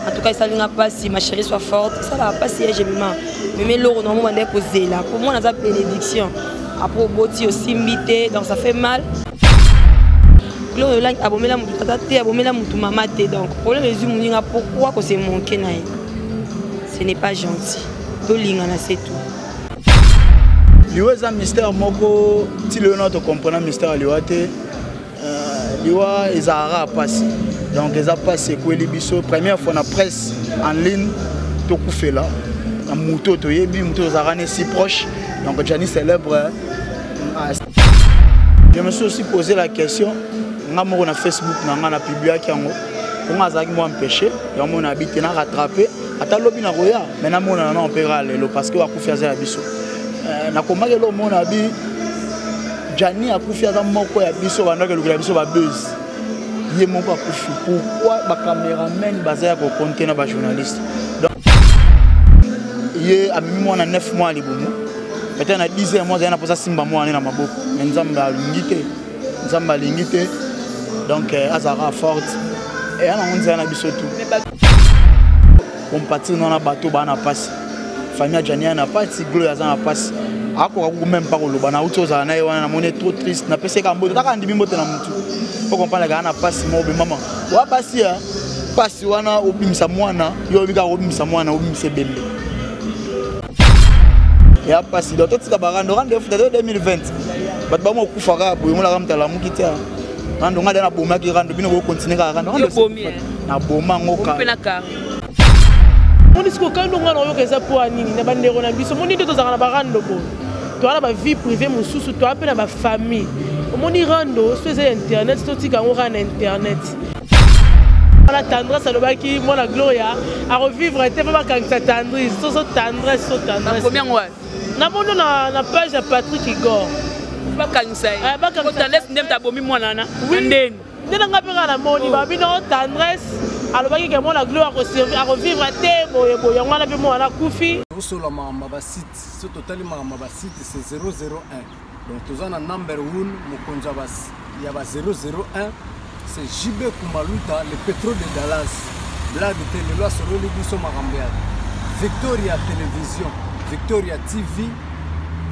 En tout cas esali nga mpasi, ma chérie, soit forte. Esalaka mpasi ya Jemima meme eloko na moma ndenge kozela po mwana aza bénédiction, après oboti osimbi te, donc ça fait mal. Gloire Olangi abomela motu tata te, abomela motu mama te, donc problème ezwi moninga, pourquoi kose manke na ye? Ce n'est pas gentil. Tolingana, c'est tout. Liwa eza mystère moko ti lelo na tocomprena mystère ya liwa te. Liwa ezalaka mpasi, donc eza mpasi ekweli biso première fois na presse en ligne tokufela na moto oyo toyebi, moto oyo ozalaka ne si proche, donc Gianni Célèbre. Je me suis aussi posé la question nga moko na Facebook na nga, na publiaki yango mpo nga azalaki mwa empêché yango na abi te na rattrape ata lobi na koya, mais namonana na mpe kaka lelo parce que akufi aza ya biso. Nakomaki eloko mona abi Gianni akufi aza moko ya biso, bandaki elukela biso babuse, ye moko akufi. Pourquoi bacameraman baza ya kokonte na bajournaliste? Donc ye amemi mwana 9 mois ya libumu, peut-être na 10 mois azali na mposa simba mwana na maboko, mais Nzambe alingi te, Nzambe alingi te. Donc azalaka forte, eya nango nzela na biso tu compatir na bato baa na mpasi. Famille ya Gianni na pasi, Gloria aza na pasi, akoka kuku même pas koloba. Nauti ozala na ye wana, namoni trop triste, napesi eka mbote, taka andimi mbote na mutu po comprendre kaka na pasi moko be mama wa basi ya pasi wana. Obimisa mwana, yo oyebi kaka obimisa mwana, obimisa ebembe ya pasi. Donc totika barando rando efuta te. 2020 bato bamo okufa kaka boye, monaka moto alamuki te. Rando nga de nabomaki rando, bino bokontinue kaka rando. Rando naboma yango. Ka moni sikoyo kando nga na oyoka eza mpo ya nini na bandeko na biso. Omoni nde tozalaka na barando boye, toza na bavie privé mosusu, toza mpe na bafamille. Omoni rando so eza ya internet, totika yango kaka na internet wana. Tendresse alobaki mwana Gloria akovivre te mpo bakangisa Tendresse. Soso Tendresse, so Tendresse namoni na page ya Patrick Igor. Bakangisa ye. Tendresse nde moto abomi mwana wana ndeni. Nde na nga mpe kaka namoni babino Tendresse alobaki ke mwana Gloire akovivre te boye boye, yango wana mpe mwana akufi. Tosola makambo ya basite. So totali makambo ya basite, c'est 001, donc toza na number 1, mokonzi ya ba 001, c'est JB Kumaluta, le pétrole de Dallas. Blague te, lelo asololi biso makambo ya Victoria Télévision, Victoria TV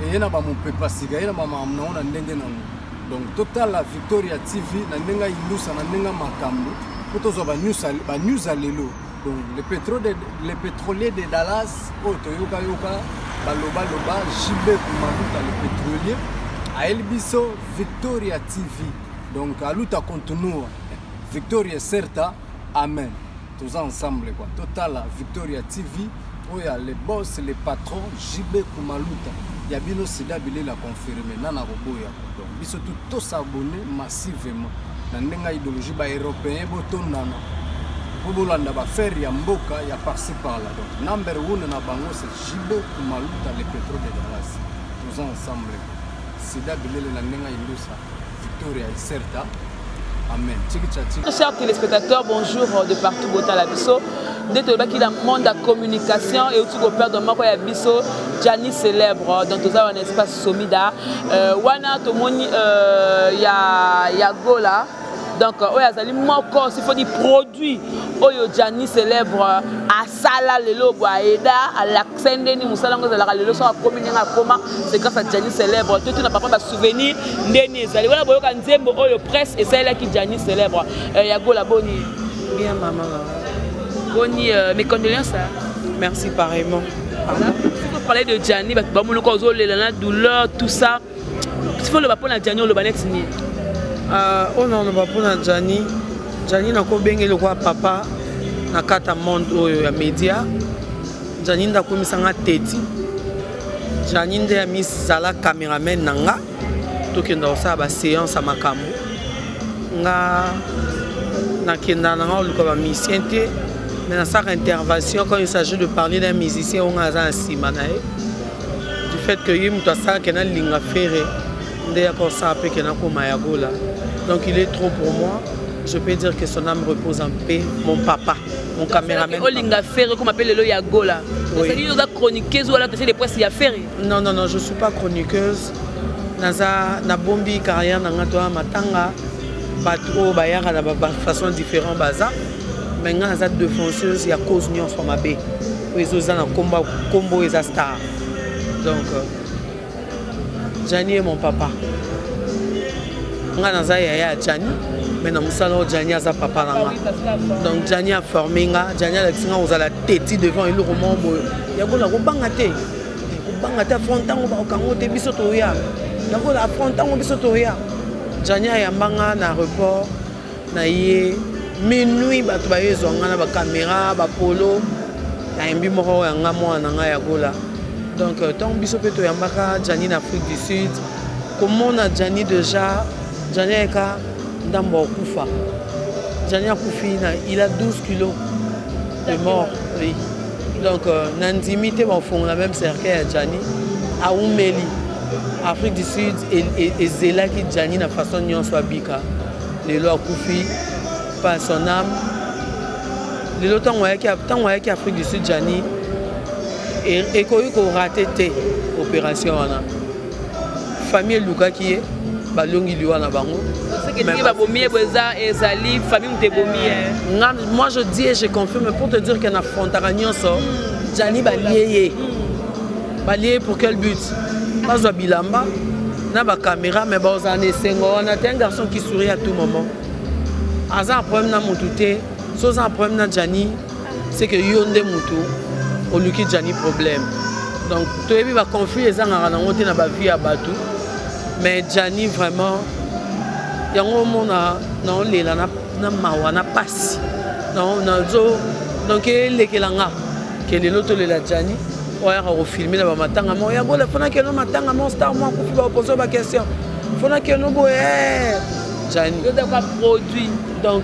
eye na bamopepa sika, ye na bamakambo nango na ndenge nango. Donc totala Victoria TV na ndenge ayindusa, na ndenge makambo mpo tozwa banews ya lelo. Donc le pétrolier de Dallas oyo toyokayoka balobaloba, JB Kumaluta le pétrolier ayeli biso Victoria TV. Donc aluta continua, victoria certa, amen. Toza ensemble quoi. Totala Victoria TV oyo ya le boss, le patron JB Kumaluta ya bino, sida bilela confirme nana koboya. Donc biso tu tosabonne massivement na ndenge ya idéologie baeuropéen, botondana mpo bolanda baaffaire ya mboka ya par-ci par-là. Donc number one na bango, c'est JB Kumaluta le pétrole de Dallas. Toza ensemble, sida bilele na ndenge ya indusa, victoria ecerta, amen. Chers téléspectateurs, bonjour de partout botala biso. Nde toyebaki na monde ya communication euti koperdre moko ya biso, Gianni Célèbre. Donc toza wana espace Somida, wana tomoni ya Gola. Donc oyo azali moko sifoni produit oyo Gianni Célèbre asala lelo bo aeda alakisa ndeni mosala yango ezalaka. Lelo soki akomi ndenge akoma, c'est grâce à Gianni Célèbre. Totuna papa basouvenir ndeni ezali wana. Boyoka nzembo oyo presse esalelaki Gianni Célèbre. Ya Gola, boni? Bien, maman. Boni, mes condoléances. Merci, pareillement. Voilà. Si vous parlez de Gianni, bato bamonoko ozolela na douleur, tout ça. Sifo oloba mpo na Gianni, oloba neti nini? Oyo na oloba mpo na Gianni, Gianni nakobenge lokola papa na kati ya monde oyo ya média. Gianni nde akomisanga teti. Gianni nde ya misala cameraman na nga, tokenda kosala baséance ya makambo. Nga nakenda na nga koluka bamusicien te, mais nasalaka intervention quand il s'agit de parler d'un musicien oyo nga aza na nsima na ye, du fait que ye moto asalaka nalinga Ferre, nde ya kosala mpe ke nakoma ya Gola. Donc il est trop pour moi. Je peux dire que son âme repose en paix, mon papa, mon caméraman. Olinga Ferre koma mpe lelo ya Gola. Osali oza chroniqueuse wala attaché de presse ya Ferre? Non, non, non, je suis pas chroniqueuse. Naza nabombi carrière na nga. Toya matanga, bato oyo bayaka na bafaçon différent baza. Mais ngai naza défenseuse ya cause nyonso mabe oyo ezoza na nkombo oyo eza star. Donc Gianni est mon papa. Nga naza yaya ya Gianni, mais na mosala oyo Gianni aza papa na nga. Donc Gianni a formé nga, Gianni alakisi nga kozala teti devant eloko moko boye. Yango nakobanga te. Kobanga te affronte ntango bakokango te biso toya. Yango affronte ntango biso toya. Gianni ayamba nga na aéroport na ye minuit, bato baye ezwa nga na bacaméra bapolo, nayembi moko oyo yanga mwana na ngai ya Gola. Donc ntango biso mpe toyambaka Gianni na Afrique du Sud, komona Gianni déjà, Gianni ayeka ndambo akufa. Gianni akufi na il a 12 kilos de mort, oui. Donc nandimi te bafongola même cercueil ya Gianni. Aumeli Afrique du Sud, ezelaki Gianni na façon nyonso abika. Lelo akufi, par son âme. Lelo ntango ayaki Afrique du Sud, Gianni ekoki korater te opération wana. Famille elukaki ye, balongi liwa na bango. Ndenge babomi ye bo eza ezali famille moto ebomi ye. Moi, je dis et je confirme pour te dire que na affrontaka nyonso. Gianni balie ye, balie ye pour quel but? Bazwa bilamba na bacaméra, mais bazala na esengo wana te. Un garçon qui sourit à tout moment, aza na problème na motu te. So oza na problème na Gianni, c'est que yo nde motu oluki Gianni problème. Donc toyebi baconflit ezangaka nango te na bavie ya bato, mais Gianni vraiment, yango omona naolela na mawa na pasi nazo. Donc elekela nga ke lelo tolela Gianni oyo ayaka kofilmer na bamatanga moko ya Gola. Fona keno matanga mo star mo akufi, baopose baquestion, fona keno boye Gianni produit. Donc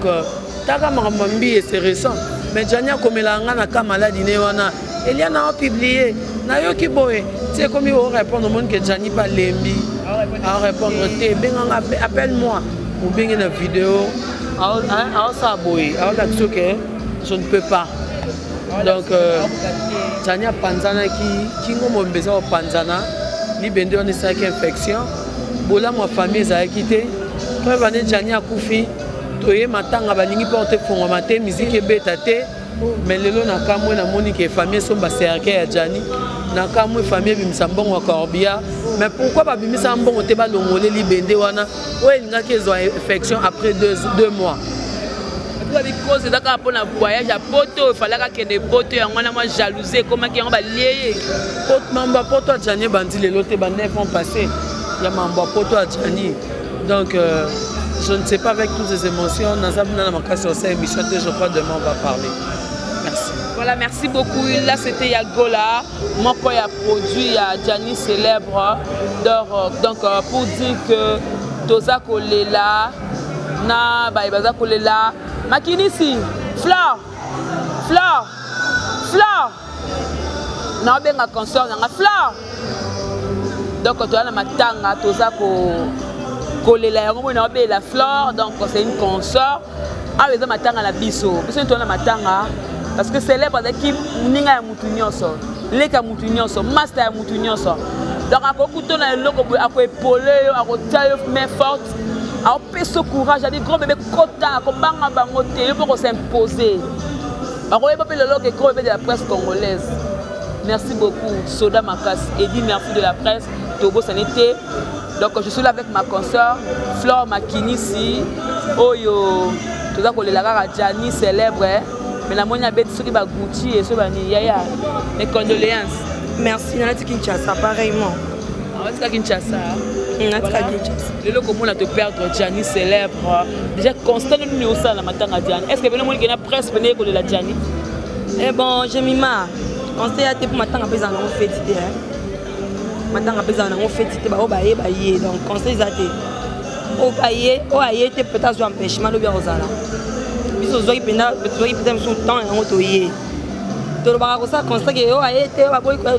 taka makambo mbi, c'est récent, mais Gianni akomelaka nga na ka maladi ne wana elia na opublier, nayoki boye ti ekomi orépondre. Omoni ke Gianni mpe alembi aorépondre te. Ebenganga, appelle moi, obenge na video, aosala boye, aolakisi oke je ne peux pas. Donc Gianni apanzanaki kingo mobimba, eza kopanzana libende wana esalaki infection. Bolamu ya famille ezalaki te. Preuve ane, Gianni akufi, toye matanga, balingi porte efongwama te, miziki ebeta te. Mais lelo nakamwe, namoni ke famille esomba cercueil ya Gianni. Nakamwe, famille ebimisa mbongo ya corbillard, mais pourquoi babimisa mbongo te balongole libende wana oyo elingaki ezwa infection après 2 mois? Cause eza kaka mpona voyage ya poto, efalaka akende poto, yango wana mwa jalousie ekomaki, yango balie ye. Mambo ya poto ya Gianni ebandi lelo te, ba 9 ans passé ya mambo ya poto ya Gianni. Donc je ne sais pas, avec toutes ces émotions, naza bina na makasi osala émission te. Je crois demain on va parler. Merci. Voilà, merci beaucoup. Là, c'était Yagola, moko ya produit ya Gianni célèbre. Donc, pour dire que toza kolela na baye baza kolela makinisi Flore, Flore, Flore, naobenga consort nanga Flore. Donc toza na matanga, toza kolela yango moi naobela Flore. Donc c'est une consort. Awa eza matanga na biso, biso toza na matanga parce que célèbre azalaki moninga ya mutu nyonso, leka mutu nyonso, master ya mutu nyonso. Donc akoki kutona eloko boye, akoepole yo, akotia yo main forte, aopesa courage, abi grand bébé kota, akobanga bango te, yo mpo kos'impose, bakoyeba mpe lelo ke grand bébé de la presse congolaise. Merci beaucoup Soda Makasi Edi, merci de la presse tobosani te. Donc je suis là avec ma consoeur Flore Makinisi oyo toza kolela kaka Gianni célèbre, mais namoni abeti soki bagucci eso bani. Yaya, mes condoléances. Merci. Nalati Kinshasa pareillement. Awatika Kinshasa. Natika Kinshasa. Lelo komona to perdre Gianni célèbre, déjà constat nini osala na matanga Gianni? Est ce que bino moni kena presse pene ekolela Gianni? Eh bon, Jemima, conseil ya te mpo matanga mpe ezala nango feti te, matanga mpe ezala nango feti te. Baoyo bayeba ye, donc conseil eza te. Oyo aye, oyo aye te, peut-être azwa empêchement lobi akozala. Biso tozwaki mpenza, tozwaki mpenza mosusu temps yango, toye tolobaka kosala constat ke oyo aye te,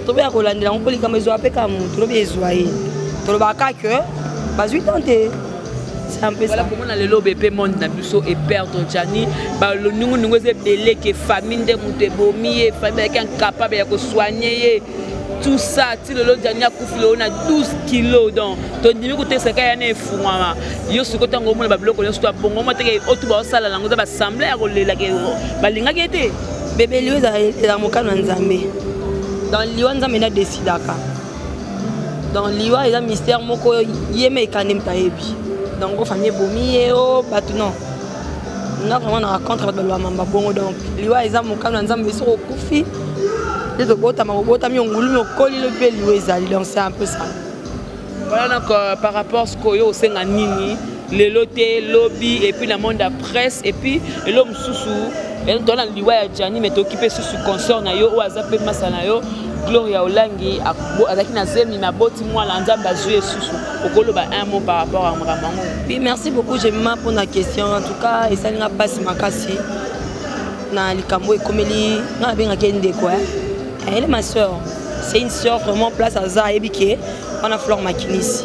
toboya kolandela yango mpo likambo ezwa mpe kaka motu lobi ezwa ye. Tolobaka kaka ke bazwi temps te, c'est un peu ça. Komona lelo bepe monde na biso eperdre Gianni, balonungunungu eza ebele ke famille nde moto ebomi ye, famille azalaki incapable ya kosoigner ye. Tout ça ti lelo Gianni akufi lelo na 12 kilos, donc tondimi kotekisaka ya na efungwama. Yo sikoyo ntango omona babiloko nyonso to abongo omona teke oyo baosala nango eza basemble ya kolelaka balingaki ye te. Bebe, liwa ezala mokano ya Nzambe. Dans liwa, Nzambe nde adesidaka. Donc liwa eza mystère moko ye me ekande moto ayebi. Donc o famille ebomi ye, o bato, non, nga vraiment na contre bato baloba mamba bongo. Donc liwa eza mokano ya Nzambe. Soki okufi nde tobotama, obotami, ongulumi, okoli, lobi mpe liwa ezali. Donc c'est un peu ça. Voilà, donc par rapport sikoyo osenga nini lelo te lobi, et puis na monde ya presse, et puis elo mosusu toza na liwa ya Gianni, mais toki mpe susu consort na yo oyo aza mpe masa na yo, Gloria Olangi, azalaki na zemi me aboti mwana, Nzambe azwi ye susu. Okoloba un mot par rapport à makambo yango? Oui, merci beaucoup Jemima pour la question. En tout cas, esalinga mpasi makasi na likambo ekomeli nga. Nabengaki ye ndeko, elle est ma sœur, c'est une sœur vraiment. Place aza, ayebi ke wana Flore Makinisi.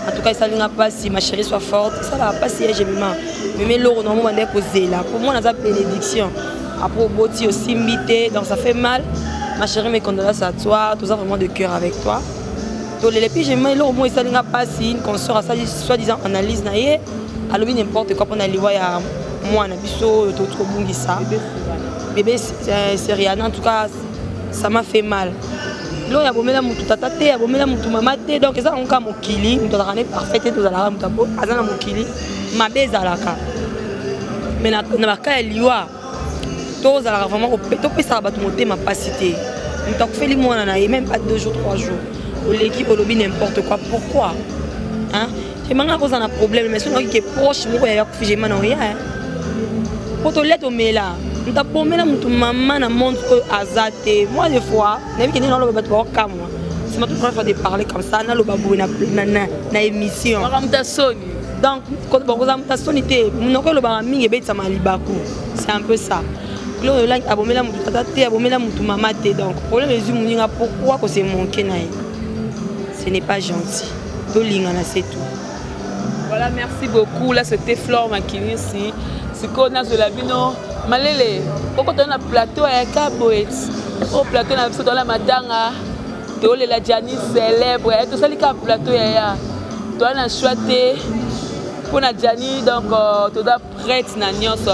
En tout cas, esalinga mpasi. Ma chérie, soit forte. Esalaka mpasi ya Jemima. Meme eloko na moma nde kozela po mwana aza bénédiction, après oboti, osimbi te, donc ça fait mal. Ma chérie, mes condoléances à toi, toza vraiment de cœur avec toi, tolela. Puis Jemima, eloko moko esalinga mpasi, une consort asali soi-disant analyse na ye, alobi n'importe quoi mpona liwa ya mwana biso oyo touti kobungisa, bébé Seriana. En tout cas, ça m'a fait mal. Lelo abomela motu tata te, abomela motu mama te. Donc eza yango kaka mokili, moto azalaka ne parfait te. Tozalaka, moto aza na mokili, mabe ezalaka, mais na baka ya liwa tozalaka vraiment, topesaka bato motema mpasi te. Moto akufeli mwana na ye, même pas 2 jours, 3 jours, oleki olobi n'importe quoi. Pourquoi, hein? Emanga kozala na problème, mais soki nayoki ke proche moko yaya kufi, jema na oya po tolia, tomela. Moto abomela motu mama na monde oyo aza te. Moi, des fois nayebi ke ndenge naloba, bato baokamwa. C'est ma toute première fois de parler comme ça, naloba boye na émission. Makambo ta soni. Donc bokozala moto asoni te, monoko elobaka mingi, ebetisama libaku. C'est un peu ça. Gloria Olangi abomela motu tata te, abomela motu mama te. Donc problème ezwi moninga, pourquoi kose manquer na ye? Ce n'est pas gentil. Tolingana, c'est tout. Voilà, merci beaucoup. Là, c'était Flore Makinisi. Sikoyo nazwela bino malele kokota na plateau ya kaboet oyo, plateau na biso toala matanga, tolela Gianni célèbre. Tosali kaka plateau yaya, toza na choix te mpo na Gianni. Donc toza prête na nyonso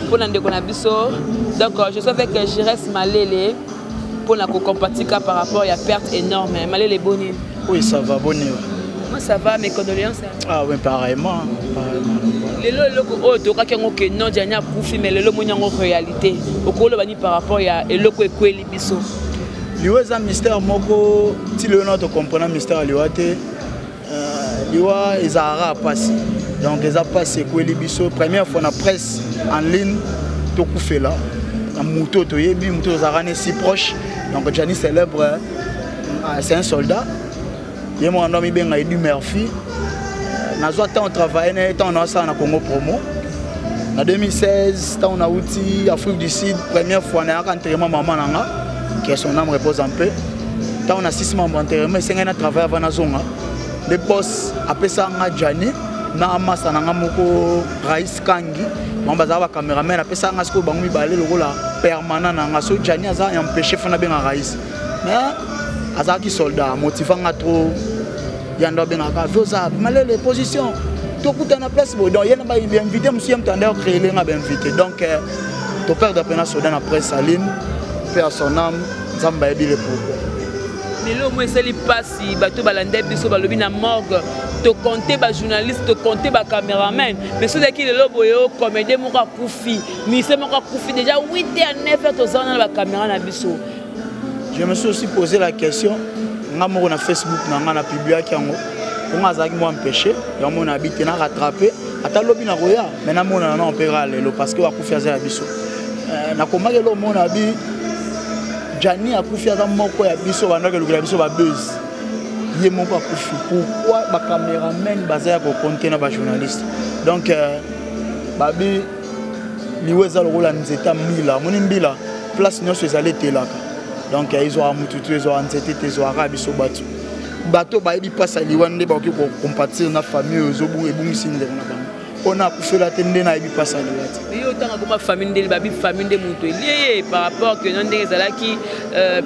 mpo na ndeko na biso. Donc je suis avec Gires Malele mpo na kocompatika par rapport ya perte énorme. Malele, boni? Oui, ça va, boni? Moi, ça va, mes condoléances. Ah oui, pareillement, pareillement. Lelo eloko oyo tokaki yango ke non, Gianni akufi, mais lelo omoni yango réalité. Okoloba nini par rapport ya eloko ekweli biso? Liwa eza mystère moko. Ti lelo na tocomprena mystère ya liwa te. Liwa ezalaka mpasi, donc eza mpasi ekweli biso. Première fois na presse en ligne tokufela na moto oyo toyebi, moto oyo ozalaka ne si proche. Donc Gianni célèbre, c'est un soldat. Ye moko ando amibenga Edu Murphy. Nazwa ntango travaille na ye, ntango naosala na Congo Promo na 2016, ntango nauti Afrique du Sud première fois, nayaka enterrement mama na nga, que son âme repose en paix. Ntango nasisi mambo enterrement, esengai na travaille avant nazonga, nde boss apesa nga Gianni na masa na nga moko Rais Kangi. Bango bazalaka bacameraman. Apesa nga sikoyo bango mibale lokola permanent na nga. So Gianni aza empêché, fo nabenga Rais, mais azalaki soldat, amotiva nga trop. Yando abengaka voza malele position, tokutana place boye. Donc ye na bainvité mosusu, ye moto ande ocréele nga bainvité. Donc toperdre mpena soldat na presse aline, mpe à son âme, Nzambe ayebi le pourquoi. Lelo mo esali mpasi, bato balanda biso, balobi na morgue tokonte bajournaliste, tokonte bacameraman, mais soki ezalaki lelo boye, o comédien moko akufi, ministre moko akufi, déjà 8 à 9 heures toza wana na bacaméra na biso. Je me suis aussi posé la question nga moko na Facebook na nga, na publiaki yango mpo nga azalaki mwa empêché. Yango mona abi te na rattrape, ata lobi na koya, mais namonana na mpe kaka lelo, parce que akufi aza ya biso. Nakomaki eloko mona abi Gianni akufi, aza moko ya biso, bandaki elukela biso babuse, ye moko akufi, pourquoi bacameraman baza ya kokonte na bajournaliste? Donc babi liwa eza lokola nzeta mbila, omoni mbila, place nyonso ezali etelaka. Donc ezwaka motu te, ezwaka nzete te, ezwaka biso bato. Bato bayebi mpasi ya liwa nde bakoki kocompatir na famille oyo ebungisi ndeko na bango. Mpona akufela te nde nayebi mpasi ya liwa te. Yo otanga koma famille, ndenge babi famille nde moto elie ye par rapport ke no ndenge ezalaki.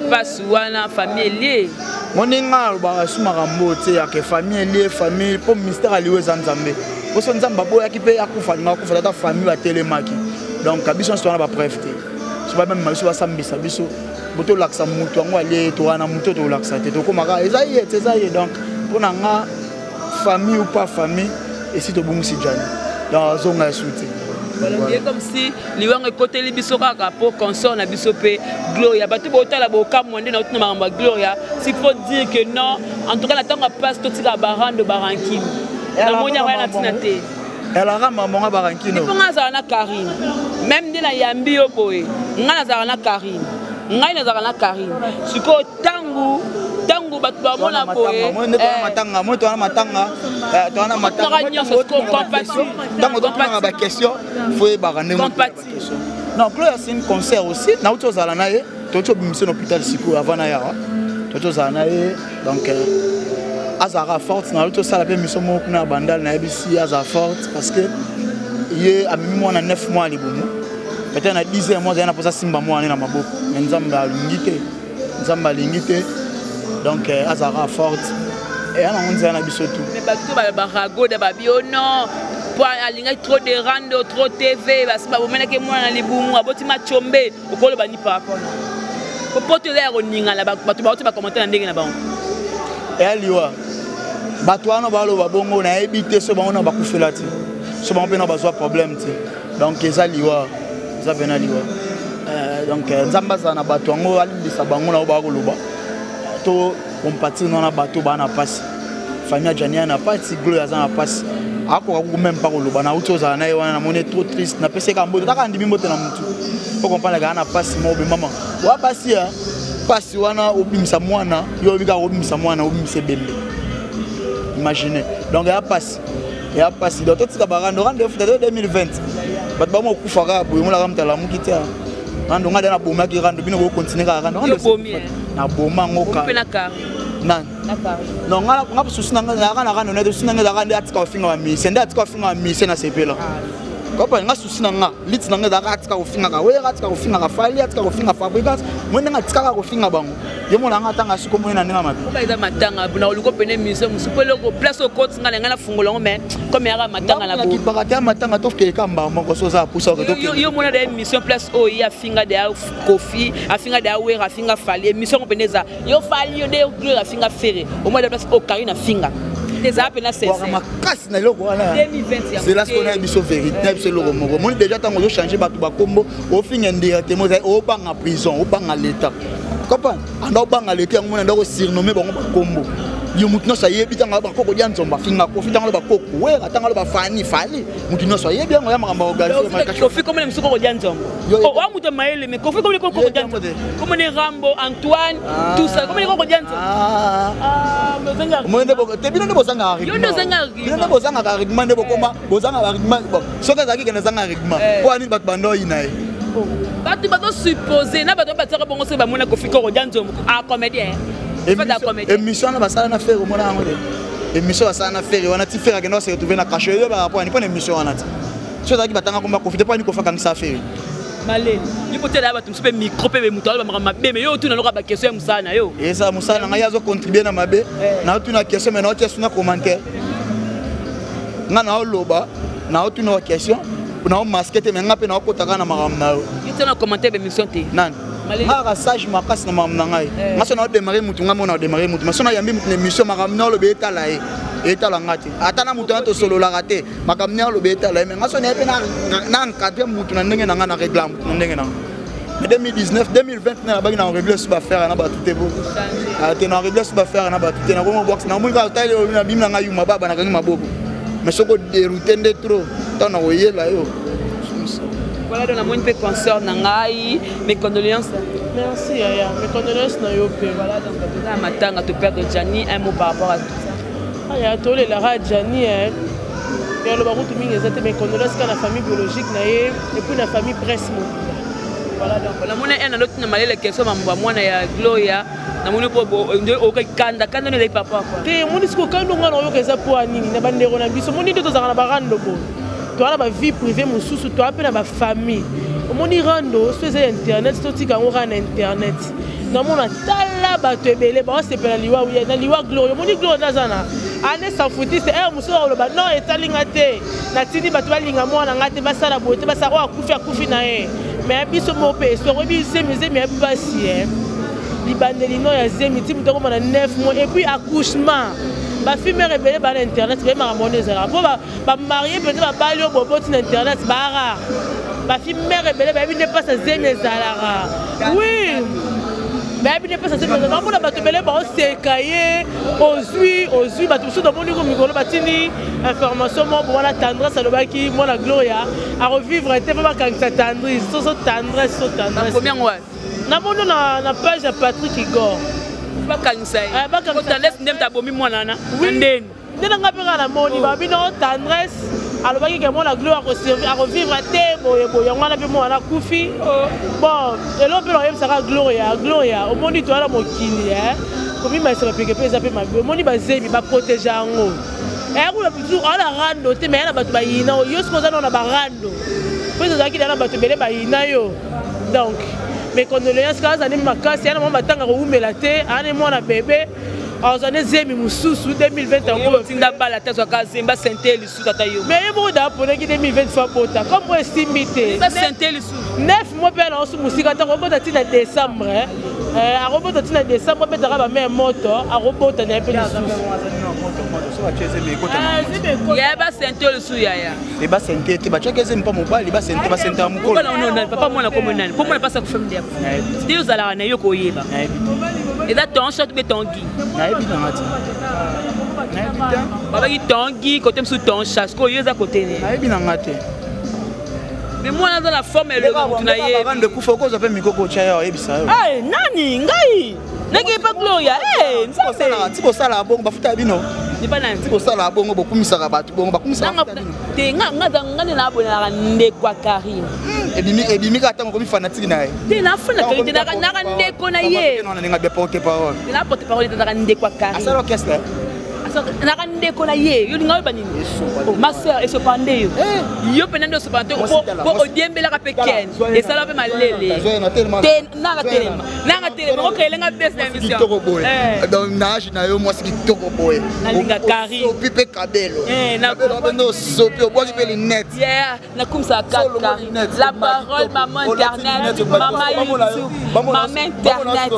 Pasi wana famille elie. Moni nga alobaka su makambo te yake famille elie famille mpo mystère aliwa eza Nzambe. Poso Nzambe aboyaki mpe akufa, alinga akufa tata, famille batelemaki. Donc biso nyonso wana bapreuve te, so bamema biso basambisa biso bo tolakisa motu yango alie towana motu oyo tolakisa te, tokomaka eza ye te, eza ye. Donc mpo na nga, famille ou pas famille, esi tobungisi Jani, donc azonga esu te. Voilà, comme si liwango ekoteli biso kaka mpo consort na biso mpe Gloria. Bato botala bokamwa nde nauti na makambo ya Gloria. S'il faut dire que non, en tout cas na ntango ya mpasi totika barando barankine, namoni yango ya na ntina te. Elaka mamonga barankine. Mpo ngai nazala na Karine, même nde nayambi yo boye, ngai nazalaka na Karine, ngai nazalaka na Karine. Sikoyo ntango bato bamona boye, matanga moi towana matanga, towana matanga nyonso. Ntango totunaka baquestion, faut yebaka ndenge. Non, Gloria, c'est une concert aussi. Nauti ozala na ye, toti obimisi na hôpital sikoyo avant na yawa, toti ozala na ye. Donc azalaka forte. Nauti osala mpe mission moko kuna ya Bandal, nayebisi azala forte parce que ye amemi mwana 9 mois libumu, peut-être na 10 mois azali na mposa simba mwana na maboko, mais Nzambe alingi te, Nzambe alingi te. Donc azalaka forte, eya nango nzela na biso tu. Mais bato baragoda babi o non, po alingaki trop de rando, trop TV, basi babomelaki mwana na libumu, aboti machombe. Okoloba ni par rapport na po poto eza ya koningana, bato bauti bacommentaire na ndenge na bango. Eya liwa, bato wana baloba bongo, nayebi te so bango na bakufela te, so bango mpe na bazwa problème te. Donc eza liwa, eza pena liwa. Donc Nzambe azala na bato yango, alimbisa bango na oyo bakoloba. To compatir na bato baa na mpasi, famille ya Jani na pasi, Gloria aza na pasi, akoka kuku même pas koloba. Nauti ozala na ye wana, namoni trop triste, napesi eka mbote, taka andimi mbote na mutu po comprendre kaka na pasi moko. Be mama wa basi ya pasi wana, obimisa mwana, yo oyebi kaka obimisa mwana, obimisa ebembe, imagine. Donc ya pasi, ya pasi. Donc totika barando, rando efuta te. 2020 bato bamo okufa kaka boye, molaka moto alamuki te. Rando nga de nabomaki rando, bino bokontinue kaka rando. Naboma yango nani? Non, nga nga susi na nga ezalaka na rando nete, susi na nga ezalaka nde atika kofinga bamusicien, nde atika kofinga bamusicien, nasepela kopane. Nga susi na nga, liti na nga ezalaka atika kofingaka Wera, atika kofingaka Fali, atika kofinga Fabrigas. Moi ndenge atikaka kofinga bango, ye mona nga atanga siko moi na ndenge mabe. Eza matanga na oluko pene mission mosusu mpo eloko place okoti nga na ngai nafungola yango, mais comme yaka matanga na kipaka te ya matanga, tokeka mbaa moko so oza apusa. Yo mona da émission place oyo ye afinga deya Kofi, afinga deya Wera, afinga Fali. Émission yango pene eza yo Fali, yo nde Gloire afinga Fere, omoi da place oyo Karine afinga, ezala mpena sincère makasi na eloko wana. Zela sikoyo na biso vérité na biso eloko moko. Omoni déjà ntango ozochange bato bakombo, ofinga indirectement, ozali obanga prison, obanga l'état, comprendre anda obanga l'état. Yango mona ndako surnommé bango bakombo, yo motu nyonso ayebi. Ntango bakoko dia nzombo afinga Kofi, ntango bakoko Wera, ntango bafani Fali, motu nyonso ayebi yango ya makambo. Kofi komona mosusu koko dia nzombo owa moto mayele, mais Kofi komona koko dia nzombo, komona Rambo Antoine, tout ça, komona koko dia nzombo. Te, bino nde bozangaka, bino nde bozangaka argument, nde bokoma bozangaka argument. Soki azalaki kende azanga argument, mpo anini bato bando oyina ye? Bato bazosuppose na bato batiaka bongo soki bamona Kofi koko dia nzombo a comédien. Émission wana basala na Fere, omona yango te? Émission basala na Fere wana, ti Fere akenda se retrouver na cachet, oyo baka mpo ani? Mpo na émission wana ti so ezalaki batanga komba Kofi te, mpo ani Kofi akangisa Fere? Malele yo potela ya bato mosusu mpe micro mpe moto aloba makambo mabe, me yo otuna loka baquestion ya mosala na yo. Eza mosala na ngai, azocontribue na mabe. Naotuna question, mais naotia suna commentaire. Nga naoloba, naotuna ba question, naomaske te, mais nga mpe naokotaka na makambo na yo. Yo tia na commentaire bémission te. Nani ngaka sage makasi na makambo na ngai? Nga so naodémarre mutu, ngai mo naodémarre mutu, mais so nayambi mutu na émission, makambo na oloba etala ye, etala nga te. Ata na mutu wana tosololaka te, makambo ne aloba etala ye. Mais nga so naye mpe na encadre mutu na ndenge na ngai, na régla mutu na ndenge na ngai. Mais 2019, 2020 na nabaki na régler so bafere na bato te, bo te na régler so bafere na bato te. Nakomo box, namoni kaka tali nabimi na ngai yuma baba, nakangi maboko. Mais soki odéroute nde trop, ntango na koyela yo. Voilà, donc namoni mpe concert na ngai, mes condoléances. Merci yaya, mes condoléances na yo mpe. Voilà, donc toza na matanga, toperdre Jani. Un mot par rapport à tout ça? Aya, tolelaka Jani, ya loba kutu mingi eza te. Mes condoléances kaka na famille biologique na ye et puis na famille presse mobimba. Voilà, donc namoni un aloti na malele question mambo ya mwana ya Gloria. Namoni mpo okaki kanda kanda no ezali par rapport à quoi? Te, omoni sikoyo kanda nga na oyoka eza mpo ya nini? Na bandeko na biso, omoni nde tozalaka na barando boye, toza na bavie privé mosusu, toza mpe na bafamille. Omoni rando so eza ya internet, totika yango kaka na internet. Namona tala bato ebele baosepela liwa na liwa Gloria. Omoni Gloria nde aza na ane s'enfoutiste ere mosusu akoloba non, etali nga te, natindi bato balinga mwana nga te, basala boye te, basala oyo akufi akufi na ye. Mais biso moko mpe esoko oyebi zemi, zemi ya mpasi e libandeli no ya zemi ti moto akoma na 9 mois et puis accouchement. Bafilmere ebele baa na internet, baye makambo wana ezalaka mpo bamarie mpenza babali oyo boboti na internet barare. Bafilmere ebele bayebi nde mpasi ya zemi ezalaka. Oui, bayebi nde mpasi ya zemi ezalaka. Bamona bato ebele baoseka ye, ozwi ozwi bato mosusu. Tomoni ko mikolo batindi information moko wana, Tendresse alobaki mwana Gloria akovivre te mpo bakangisa Tendresse soso, Tendresse so Tendresse. Namoni na page ya Patrick Igor. Bakangisa ye Tendresse nde moto abomi mwana wana na ndeni. Nde na nga mpe kaka namoni babino Tendresse alobaki ke mwana Gloire akovivre te, boye boye, yango wana mpe mwana akufi. Bon, eloko mpe nakoyebisaka Gloria, Gloria, omoni toya na mokili komimalisa bapeke mpe eza mpe mabe. Omoni bazemi baprotege yango, eyakuna bisu aza na rando te, mais ya na bato bayina yo. Soki oza nao na barando mpo ezalaki na bato ebele bayina yo. Donc mes condoléances kaka, azali makasi ya na mwa matanga kowumela te, ane mwana bebe azwa ne zemi mosusu 2020 yango. Tinda bala te, azwaka zemi, basente lisusu ata yo. Mais ye moko da aponaki 2020 fois bota comme oyo esimbi te. Basente lisusu. 9 mois mpe na osu mosika ntango obota ntina décembre, akobota ntina décembre, obetaka bamere moto, akobota na ye mpe lisusu. Yaya, basente lisusu, yaya. E basente te, batiaki ezemi mpa mobali, basente, basente ya mokolo. Papa mwana komo nani po mwana mpasi akufa mde te, ozalaka na yo koyeba eza ton chat be ton gi. Nayebi nanga te, nayebi te. Babaki ton gi kote mosusu, ton chat sikoyo yo eza kote ne. Nayebi nanga te. Mais mwana aza na forme elongi motu na ye. Rando ekufa, okozwa mpe mikoko otya yo, oyebisa yo. Nani ngai naki pa Gloria? Nzambe. Ti bosala bongo, bafuta bino. Ti bosala bongo, bokumisaka bato bongo, bakumisaka te. Nga nde nabonelaka ndeko ya Karine. Ebimi kaka ntango okomi fanatike na ye. Te, nafana Karine te, naka ndeko na ye. Ndenge bien porte parole. Na porte parole te, naka ndeko ya Karine. Asala orchestre. Naka ndeko na ye. Yo linga oyeba nini? Ma sœur, esopa nde yo, yo mpena nde osopa te po odiembelaka mpe ken esala mpe malele te. Nanga telema, nanga telema, okelenga bes na émission. Kitoko boye, donc na age na yo, mwasi kitoko boye. Nalinga Karine. Osopi mpe kabelo, kabelo osopi, obwaki mpe lunette. Nakumisaka Karine la parole, maman internet, mama YouTube, mama internet.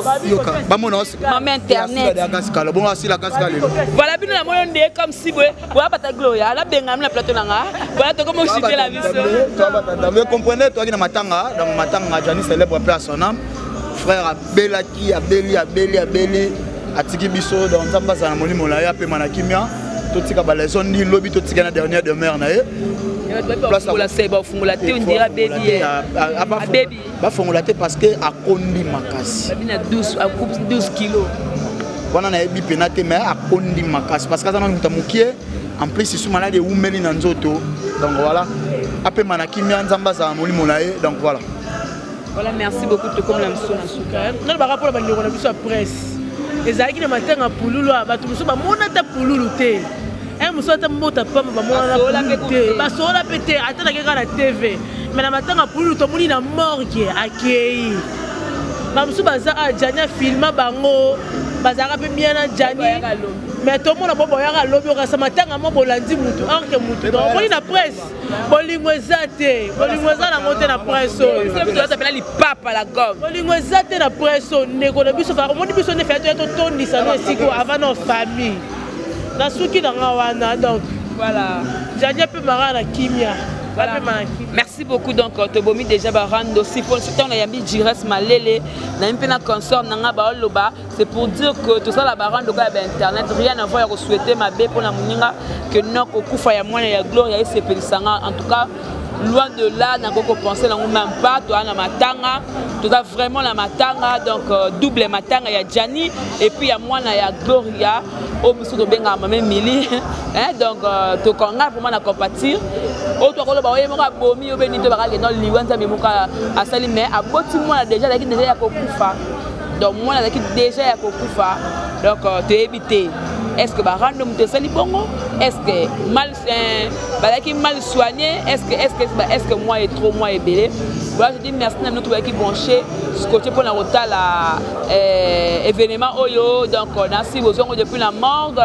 Bamona. Mama internet. Bongo asila gaz lelo. Voilà, bino na moyo nde comme si boye boya bata Gloria alabengami na plateau na nga. Voilà, tokomi oshitela biso. Mais comprenez, toyaki na matanga, donc matanga Jani célèbre mpe à son âme. Frère abelaki, abeli, abeli, abeli, atiki biso. Donc Nzambe azala na molimo na ye, apema na kimia. Totika baleson ndi lobi, totika na dernière demeure na ye. Bafungola te, ondira bebi abebi. Bafongola te parce que akondi makasi. Babi na 12 kilo. Wana nayebi mpena te, mais akondi makasi parce que aza nanu moto mokie. En plus isu maladi ewumeli na nzoto. Donc voilà, apema na kimia, Nzambe azala molimo na ye. Donc voilà. Voilà, merci beaucoup. Tokomi na mosu na suka. Nalobaka mpona bandeko na biso ya presse, ezalaki na matanga pululu, bato mosusu bamona ata pululu te, mosusu ata mbota pamba bamonana pululu te, basola mpe te, ata nake kaka na TV. Mais na matanga pululu tomoni na morgue akei, bamosusu baza a Jani afilma bango, bazalaka mpe bien na Jani. Mais tomona bo boyaka lobi okasa matanga mo bolandi mutu orke mutu. Donc omoni na presse bolingo eza te, bolingo eza nango te na presse oyo. Lipapa la gomme. Bolingo eza te na presse oyo. Ndeko na biso, omoni biso nde faya toya totondisa no esika avant na famille nasuki na nga wana. Donc voilà, Jani apemaka na kimia. Voilà. Merci beaucoup. Donc, tobomi déjà barando si pour ce temps yambi Jires Malele na mpe na consort nanga ba loba. C'est pour dire que tout ça la barando ka ba internet, rien à voir ya souhaiter mabe pour na muninga que non kokufa ya mwana ya Gloria et sepelisanga. En tout cas, loin de là, nakoko penser nango même pas. Toi na matanga, toza vraiment na matanga, donc double matanga ya Gianni et puis ya mwana ya Gloria oyo biso tobengaka mame Mili, hein. Donc tokanga vraiment na compatir oyo tokoloba oye moko abomi yo beni to bakake non, liwa Nzambe moko asali. Mais aboti mwana déjà, azalaki déjà ya kokufa. Donc mwana azalaki déjà ya kokufa. Donc toyebi te est ce que barando moto esali bongo. Est ce que mal euh, bazalaki mal soigné? Est ce que est ce que est ce que moi est trop moi ebele? Voilà, je dis merci na bino tobayaki branché scotché mpona kotala euh, événement oyo. Donc nasi bozwango depuis la morgue,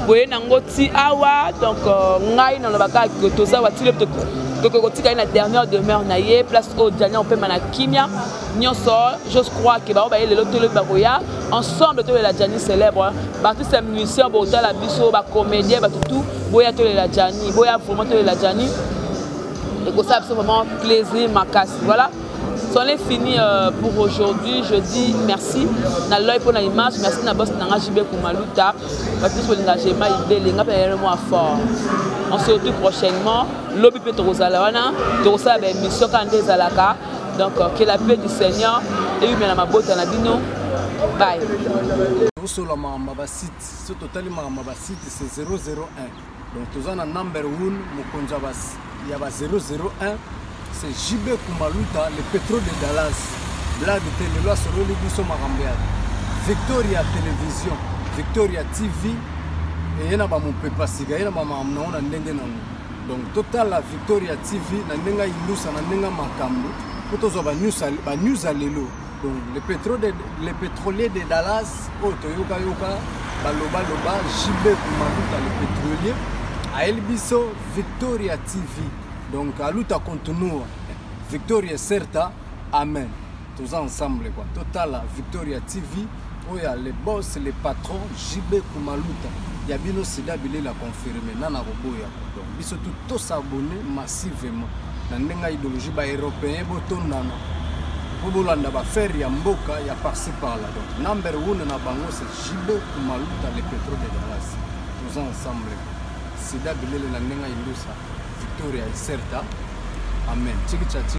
boye nango ti awa. Donc euh, ngai nalobaka toza watile, tokoki kotika ye na dernière demeure na ye, place oyo Daniel opema na kimia nyonso. J'ose croire ke bango baye lelo, tolobi bakoya ensemble tolela Jani célèbre. Baartiste ya musicien botala biso, bacomédien, bato tout boya tolela Jani, boya vraiment tolela Jani, ekosala biso vraiment plaisir makasi. Voilà, c'en est fini pour aujourd'hui. Je dis merci na l'œil pour l'image, merci na boss nanga JB Kumaluta, bato nyonso bolinga Jema Ibele, nga mpe nayelo mwa fort. On se retrouve prochainement, lobi mpe tokozala wana, tokosala baémission kaka nde ezalaka. Donc que la paix du Seigneur eyumela mabota na bino. Bye. Tosola makambo ya basite. So totali makambo ya basite, c'est 001. Donc toza na number 1, mokonzi ya ba 001, c'est JB Kumaluta, le pétrole de Dallas. Blague te, lelo asololi biso makambo ya Victoria Télévision, Victoria TV, eye na bamopepa sika, ye na bamakambo nango na ndenge nango. Donc totala Victoria TV na ndenge ayindusa, na ndenge makambo, mpo tozwa banews ya lelo. Donc le pétrolier de Dallas oyo toyokayoka balobaloba, JB Kumaluta le pétrolier ayeli biso Victoria TV. Donc aluta continua, victoria certa, amen. Toza ensemble quoi. Totala Victoria TV oyo ya le boss, le patron JB Kumaluta ya bino, sida bilela confirme nana koboya. Donc biso tu tosabonner massivement na ndenge ya idéologie. Baeuropéen botondana mpo bolanda baaffaire ya mboka ya par-ci par-là. Donc number one na bango, c'est JB Kumaluta, le pétrole de Dallas. Toza ensemble, sida bilele na ndenge ya indusa, victoria ecerta, amen. Chiki cha.